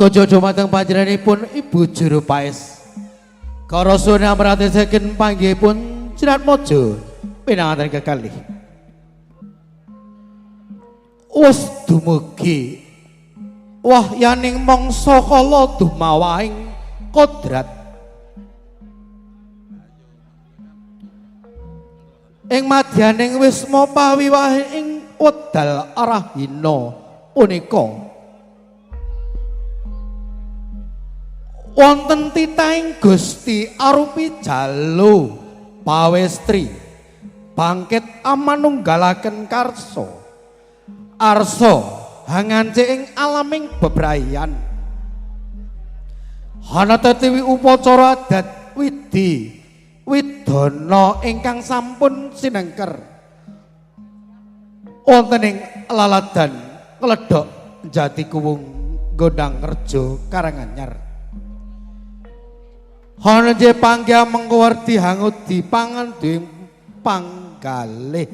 Kunjuk dumateng panjenenganipun Ibu Juru Paes. Kara suwun amratisaken panggihipun Siratmojo pinanganten kekalih. Wus dumugi wahyaning mangsa kala dumawahing kodrat. Ing madyaning wisma pawiwahi ing wedal Arahina punika wonten titahing Gusti arupi jalu pawestri bangkit amanunggalaken karsa arsa hangance ing alaming bebrayan. Hana tetiwi upacara adat widhi widana ingkang sampun sinengker wonten ing laladan Kledhok Jati Kuwung Gondang Rejo Karanganyar. Hana je panggih mengko werdi hangudi panganduwing panggalih.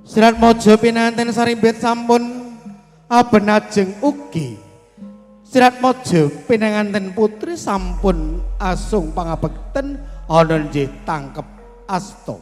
Siratmojo pinanten sarimbit sampun abenajeng ugi. Siratmojo pinanganten putri sampun asung pangabekten ana nggih tangkep asta.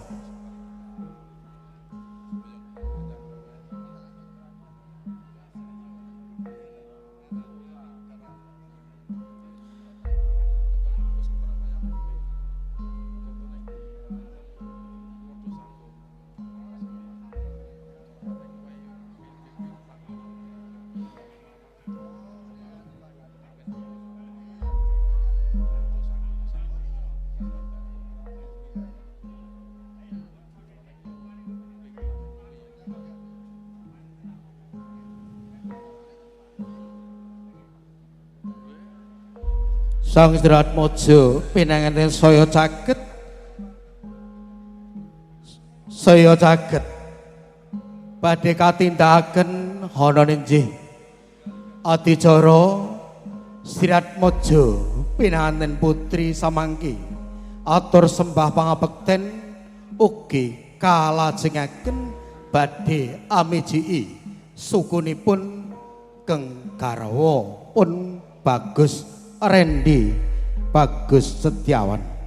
Sang Siratmojo pinanganten saya caket badhe katindakaken hana nenjih adicara Siratmojo pinanganten putri samangki atur sembah pangabekten ugi kalajengaken badhe amijiki sukunipun Keng garwa pun Bagus Rendi Bagus Setiawan.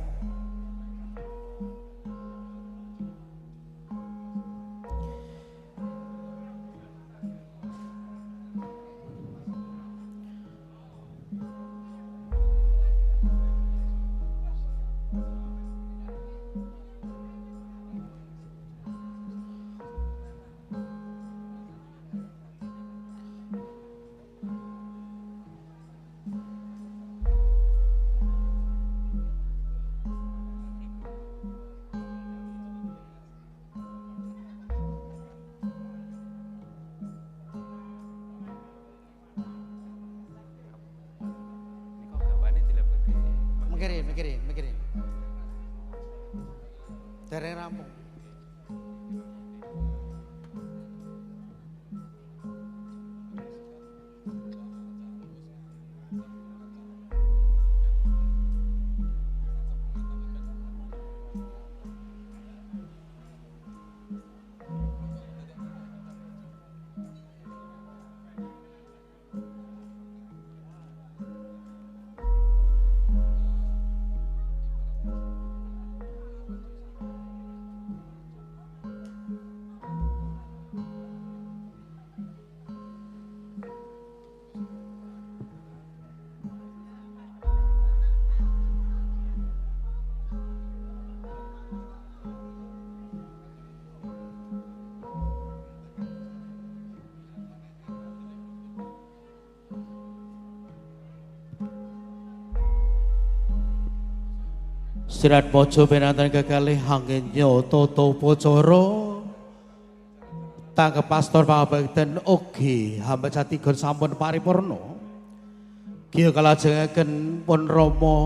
Mikirin. Dereng rampung. Siratmojo pinanten kekalih hangenya tata upacara tangkep pastor pangabekten ugi hamba catigon sampun paripurna. Giya kalajengaken pun Rama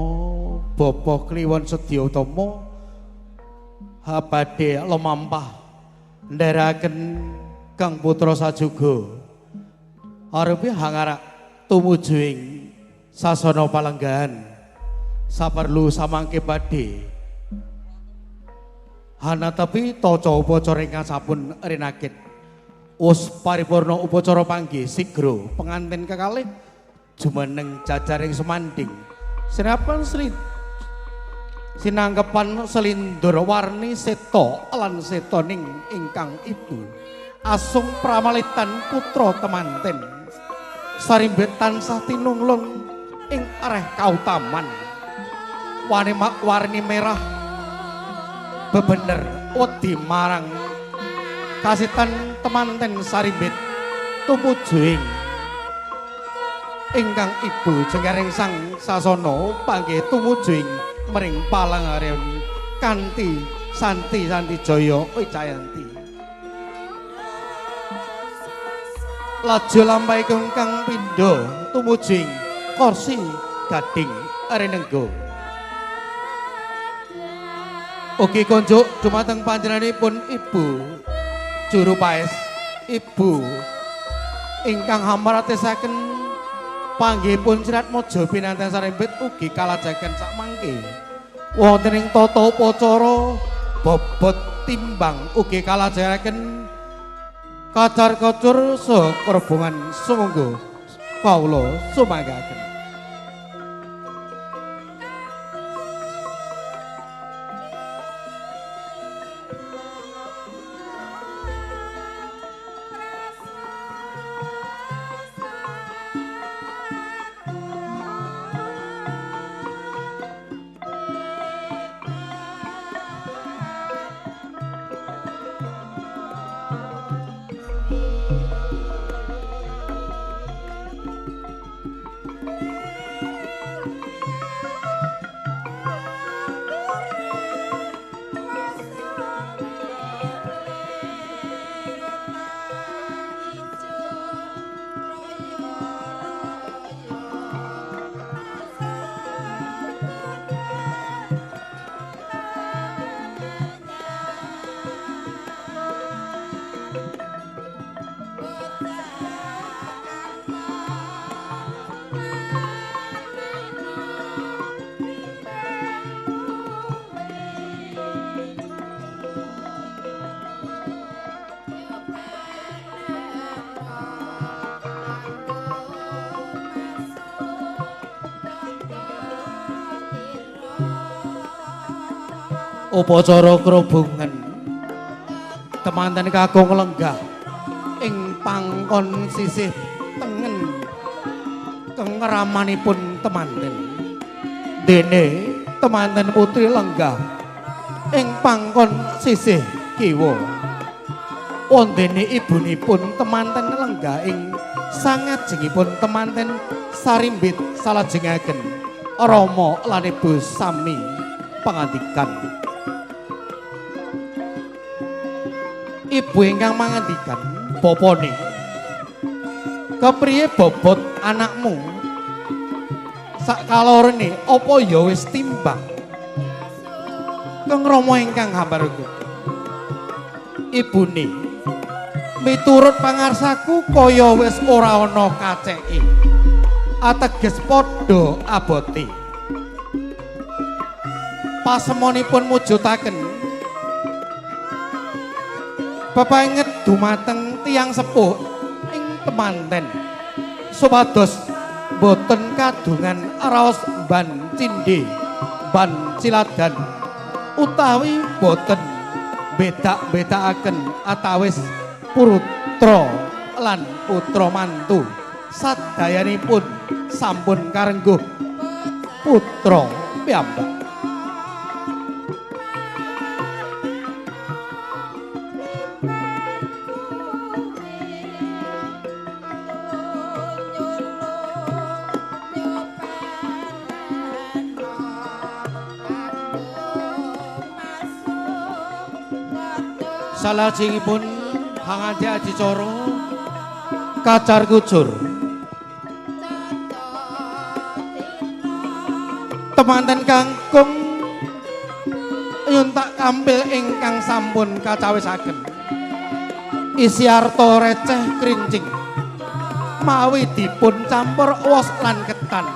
Bapa Kliwon Sedya Utama badhe lumampah ndherekaken Kang Putra sajuga arupi hangarak tumuju ing sasana palenggahan. Saperlu samangke badhe hana tapi taca upacara ingkang sampun rinakit. Wus paripurna upacara panggih sigra pengantin kekalih jumeneng jajaring semanding. Sinapan sinangkepan selindur warni seta lan setaning ingkang ibu. Asung pramalitan putra temanten. Sarimbit tansah tinunglung ing areh kautaman. Warni merah bebener wedi marang kasitan temanten sarimbit tumuju ingkang ibu jenggaring sang sasana panggih tumuju mring palangaren kanthi santi santi jaya wijayanti. Laju lampahi ingkang pindha tumuju kursi gading rinengga. Ugi konjuk dumateng panjenenganipun Ibu Juru Paes, Ibu ingkang hamaratesaken panggihipun Siratmaja pinanten sarimbit ugi kalajengaken sakmangke. Wonten ing tata upacara bobot timbang ugi kalajengaken kacar kacur saha kerbongan sumangga kawula sumanggaken. Upacara krobongan temanten kakung lenggah ing pangkon sisih tengen kengeramanipun temanten. Dene temanten putri lenggah ing pangkon sisih kiwa. Wondene ibunipun temanten lenggah ing sangajengipun temanten sarimbit salajengaken Rama lan Ibu sami pangandikan. Ibu ingkang mangandikan bapane, kepriye bobot anakmu sakalorone apa ya wis timbang? Kang Rama ingkang hambarga, ibune miturut pangarsaku kaya wis ora ana kaceke, ateges padha abote. Pasemonipun mujudaken pepenget dumateng tiyang sepuh ing temanten supados boten kadungan raos ban cindhe ban ciladan utawi boten bedak-bedakaken atawis putra lan putra mantu sadayanipun sampun karengguh putra piyambak. Salajengipun hanganti adicara kacar kucur temanten kangkung nyuntak kampil ingkang sampun kacawisaken isi arta receh krincing mawi dipun campur wos lan ketan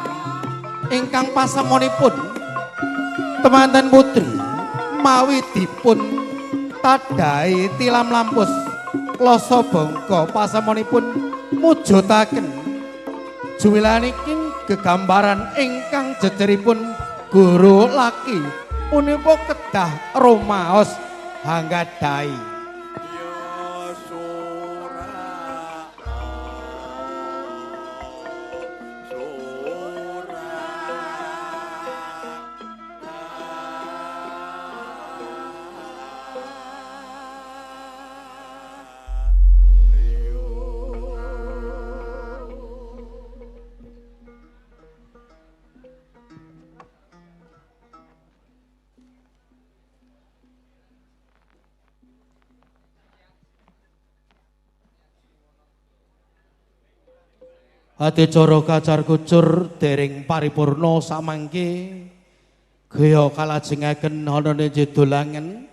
ingkang pasemonipun Temanten putri mawi dipun tadhahi tilam lampus klasa bangka pasemonipun mujudaken juwilaniki gegambaran ingkang jejeripun guru laki punika kedah rumaos hanggadhahi. Adicara kacar kucur dereng paripurna samangke gaya kalajengaken ana dolangen.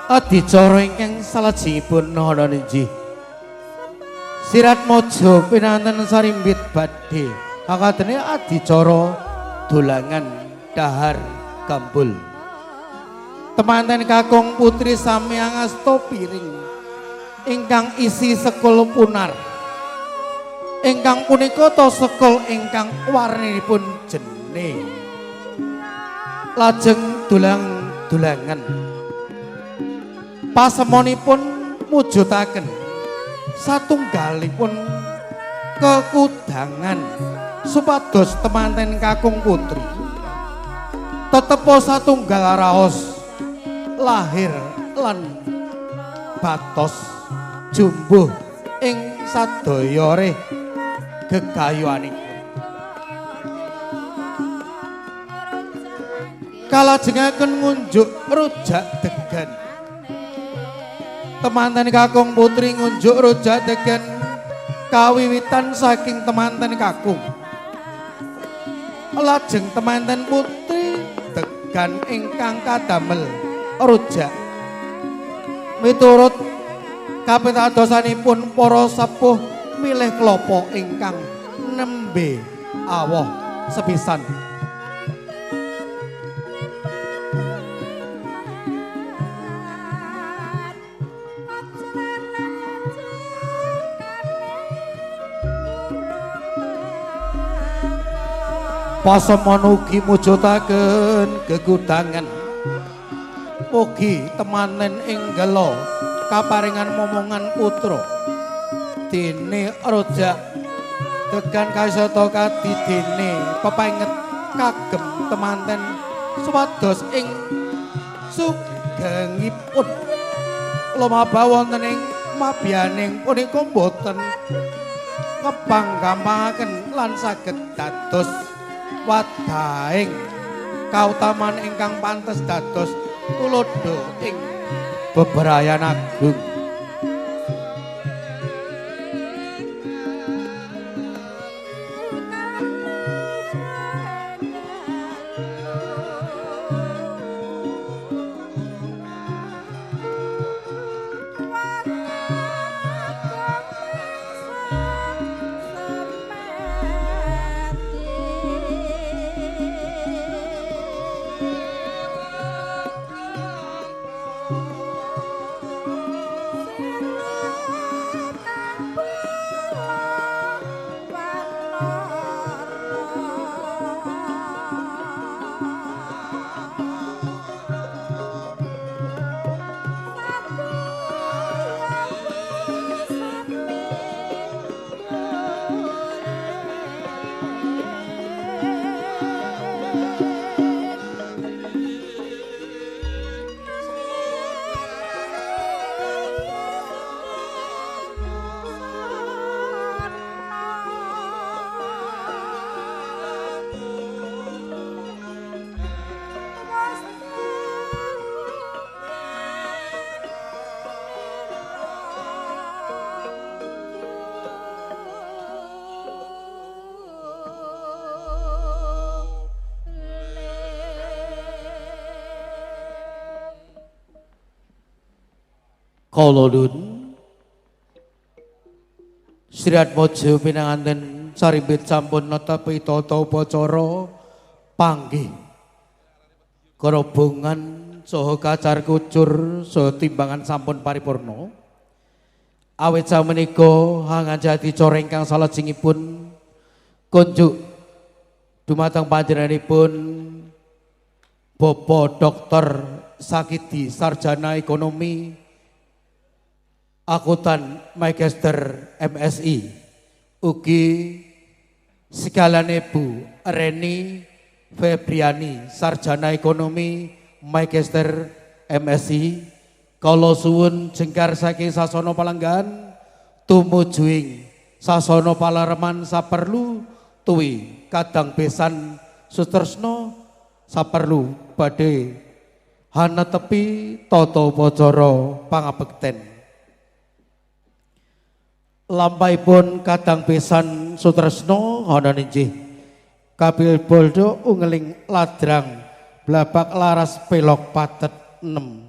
Adicara ingkang salajengipun ana inggih Siratmaja pinanten sarimbit badhe akadene adicara dolangan dahar gambul. Temanten kakung putri sami angasta piring ingkang isi sekul punar. Ingkang punika ta sekul ingkang warninipun jene. Lajeng dolang-dolangan pasemonipun mujudaken satunggalipun kekudangan supados temanten kakung putri tetepo satunggal raos lahir lan batos jumbuh ing sadaya reh gegayuhanipun. Kalajengaken ngunjuk rujak degan. Temanten kakung putri ngunjuk rujak degan kawiwitan saking temanten kakung. Lajeng temanten putri degan ingkang kadamel rujak. Miturut kapitadosanipun para sepuh milih klopo ingkang nembe awoh sepisan. Pasemon ugi mujudaken gegudangan. Mugi temanen ing gelo kaparingan momongan putra. Dene rojak degan kaisata kadidene pepenget kagem temanten supados ing sugengipun lumabah wonten ing mabiyaning punika boten kepang gampangaken lan saged dados wadahing kautaman ingkang pantes dados tuladha ing bebrayan agung. Kala nuwun Sri Atmojo pinanganten sarimbit sampun netepi tata upacara panggih kerobongan saha kacar kucur saha timbangan sampun paripurna. Awit samenika hanganjati cara ingkang salajengipun kunjuk dumateng panjenenganipun Bapak Dr. Sakidi Sarjana Ekonomi Akuntan Magister MSI, ugi sekalane Bu Reni Febriani Sarjana Ekonomi Magister MSI, kala suwun jengkar saking sasana palenggahan tumujuing sasana palareman saperlu tuwi kadang besan sutresna saperlu badhe hanetepi tata upacara pangabekten. Lampahipun kadang besan sutresna ana inggih Kapil Boldo ungeling ladrang blabak laras pelok patet 6.